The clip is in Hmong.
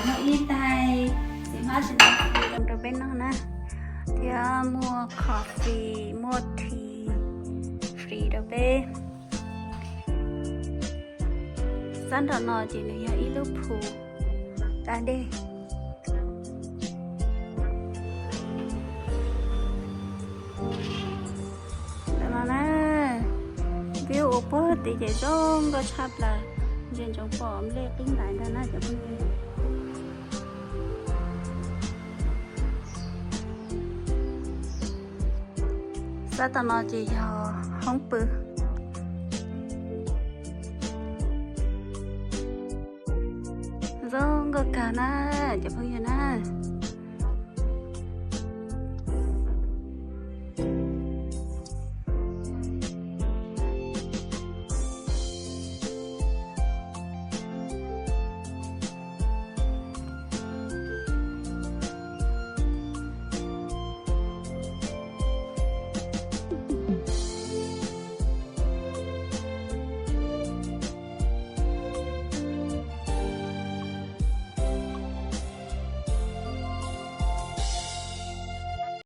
Muaj ib tais txiv hmab txiv ntoo rau peb noj na, thiab muaj coffee muaj tea free rau peb. Sab nraum no ces nws yog ib lub phu da dej. Ntawm no na, view ua puag tid ces zoo nkauj tshaj plaws, ntsia ntsoov pom nplej qib ntais ntag na cov phooj ywg. Sab tom no ces yog hoob pw. Zoo nkauj kawg na cov phooj ywg na.